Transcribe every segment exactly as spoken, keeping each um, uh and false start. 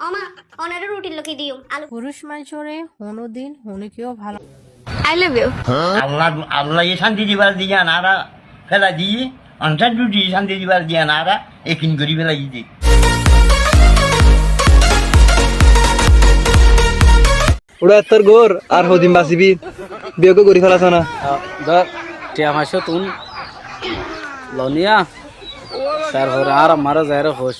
Ó ma, ónare rutir lói ki diyum? Alu. Furúc maincóre honódin honókiyó bála. I love you. Allah, Allah ye cánti dibar diyan añára félai diyí, oncán ruti cánti dibar diyan añára ekin gorí félai diyí. Uçá ettór gór, ar hodin basibi, biyó gorí félas na. Dór, tiya fañs cót tún loniya, tarfore añár ammare zaiyóre hoóis,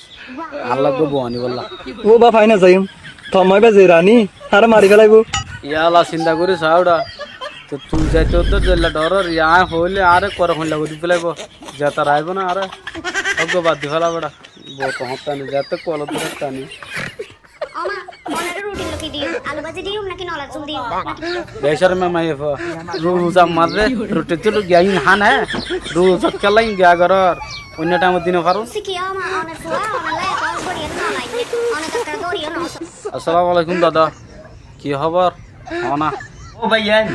añár lagói bou aníbolla. Ó baf, aññí no zaiyum, tor maiyafua ze rani, añáre mari félaibo. Yala, sinta gorí sa uçá. Toi tui zaito dór, zeilla dhorór, aññí hoóile añáre kore hoilla gorí félaibo. Zeta raibo na añáre, óggo bad di félaibo uçá. Bou to hottá ni, zeta kualot dór hottá ni. Ó ma, ónare rutir lói ki diyum? Alu bazi diyum náki nolar zul diyum? Becórma maiyafua, ruza mazé rutir zul giyá hán, hé? Ruza kiyólla giyá gorór? Oinno thaimot di no faro? Siki ó ma, ónar fua, ónar lai, kol gori, nolai, ónar kakkar gori, ó no. Assalamu alaikum dada, ki hóbor? Ó na. Ó báiyain,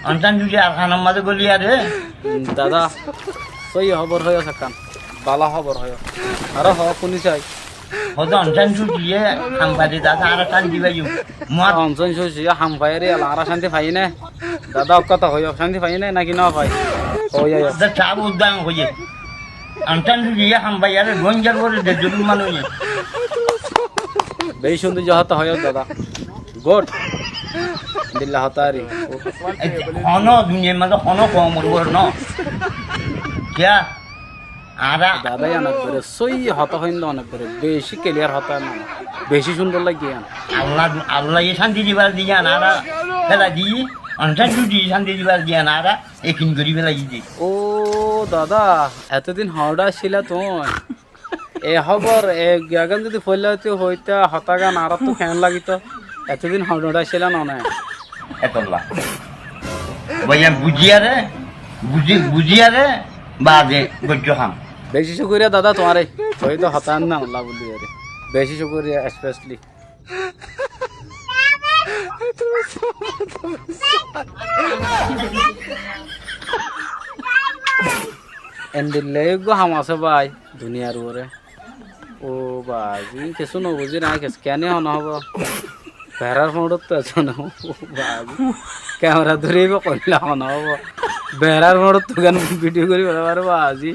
oncán ruti ar hánor mazé goliyaré? Dada, sóiyi hóbor hoiyós ekkán, bála hóbor hoiyós. Aró hoó, fúni sai. Hoó de oncán ruti ye ham faiyé de añára cánti faiyum. Muar. Oncán ruti ye ham faiyé de añára cánti faiyí né. Dada, ók hotá hoiyó, cánti faiyí né náki no fai? Hoó yá. De sab uddán hoiyé. Oncán ruti ye ham faiyé de Rohingyar uore de zulum manúic. Beci cúndor hotá hoiyó dada. Good. Dilla hotá ari. Honó duniyar mazé honó koumor uore no. Kiyá? Añára dada, yián ekkere sóiyi hotá hoiyé de, ekkere beci kiliyar hotá, beci cúndor lage yián. Allah, Allah ye cánti dibar diyan añára félai diyí, oncán ruti cánti dibar diyan añára ekin gorí félai diyí. Ó dada, etodin hoçé accíla tuñí? E hóbor, e giyán zodi foilla hoitó, hotágan añáráttu keén lagitó? Etodin hoçé accíla no né? Etolla. Báiyain buziyaré, buzi-, buziyaré, baade goijjó ham. Beci cúkuriya dada tuáñre. Hoiyé de hotá nolá buliyaré. Beci cúkuriya, especially. Endilla uggwá ham asé bái, duniyar uore. Ó bazi, kessú no buzí na, kessú kene hono hobo. Berar foñçot to eto no, ó bazi. Kemera dóri ibá koilla hono hobo. Berar foñçot to gan video gorí félaibar bazi.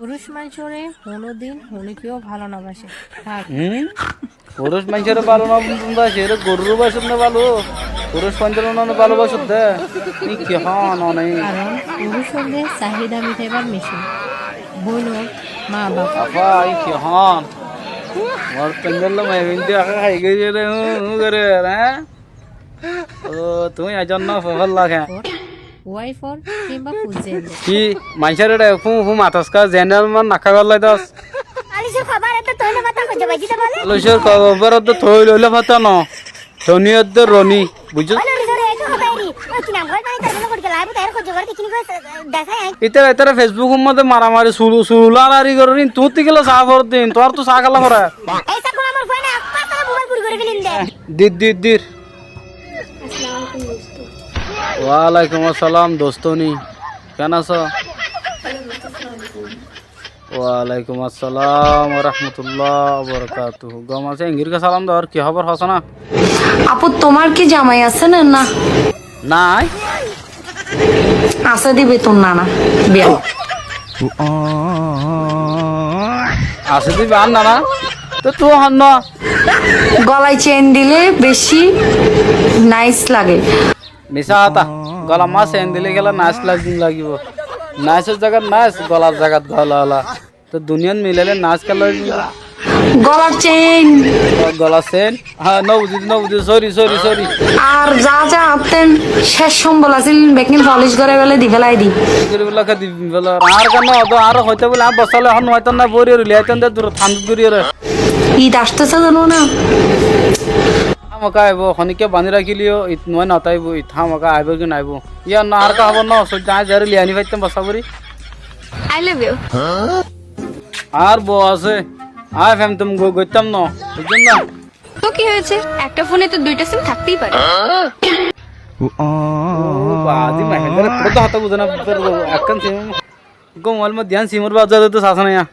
Furúc maincóre honódin honókiyó bála no base. Thak. Hm? Furúc maincóre bála no base, ere gorur base de bála. Furúc maincóre no bála base de. Ín ki hoón one? Karon furúc óilde sahida mitaibar mecin. Boinor ma baf. Afa, ín ki hoón? Mor pendel lo maiya bindi aká hái giyé re, hú, hú gore, há? Ó, tuñí aijjó no fo-, folla ken? Wife or kinba food gender. Ki, maincóre ere fú, fú matos ka gender man nakka gollai dos. Alicor kobar edde toile fata hoijje baji de bole. Alicor kobar edde toile fata no. Toni edde Roni, bujjo? Olo, olo, olo, eto hotá eri. Ó, ki nam hoó, mane, tar mane, hoijje, live-ot aiyóre hoijje, gore, kini hoó, desai, ai. Itara, itara Facebook or modde maramari, sulu, sulu larari gorer, tuñí gila sa for din, tuáñr to sa kala fore. Ei, sa, gula mor fue na, ek pasta mobile guri guri filim de. Dir, dir, dir. Assalamu alaikum, dosto. Walaikum assalam, dostoni. Ken asó? Walaikum assalam wa rahmatullah wa barakatuhu. Gom asé, engirke salam dor, ki hóbor, hoó na? আপু, তোমার কি জামাই আছে না? না। নাই। আছে দিবে তোর নানা, বিয়া। আছে দিবে আর নানা? তো তুই হন না। গলায় চেইন দিলে বেশি নাইস লাগে। মিছা কথা। গলাত মার চেইন দিলে কেলা নাইস লাগ-, লাগিব। নাইসর জাগাত নাইস, গলার জাগাত গলা অলা। তো দুনিয়াত মিলাইলে নাইস কেলা অইব? গলার চেইন। ও, গলার চেইন? হ্যাঁ, নবুঝি, নবুঝি, সরি, সরি, সরি। আর যা যা আনতেন, শেষ সম্বল আছিল, বেকিং পলিশ করে বেলে দি ফেলাই দি। করে বেলে কে দি ফেলাই। আর কেন অত আর হইতে বলে, আর বসালে এখন হইতো না, বড়ি রুলি আইতেন দে দূর, থাম দূর রে। ঈদ আসতেছে জানো না? হামাকা আইব, হনিকে বান্ধি রাখিলিও, ইত নয় না তাইব, ইত হামাকা আইব কি নাইব? ইয়া না, আর কা খবর না, সহ্য আয়, যারে লিয়ানি পাইতাম, বসা করি। I love you. আর বউ আছে, আয় ফেম তুম গো-, গইতাম না, বুঝলেন না? তো কি হয়েছে? একটা ফোনে তো দুইটা সিম থাকতেই পারে। ও বাদি, মাইকেল ধরে পুরো তো হাতে বুঝে না, একখান সিম। গো মোবাইল মধ্যে ধ্যান সিমর বাজারে তো শাসন ইয়া।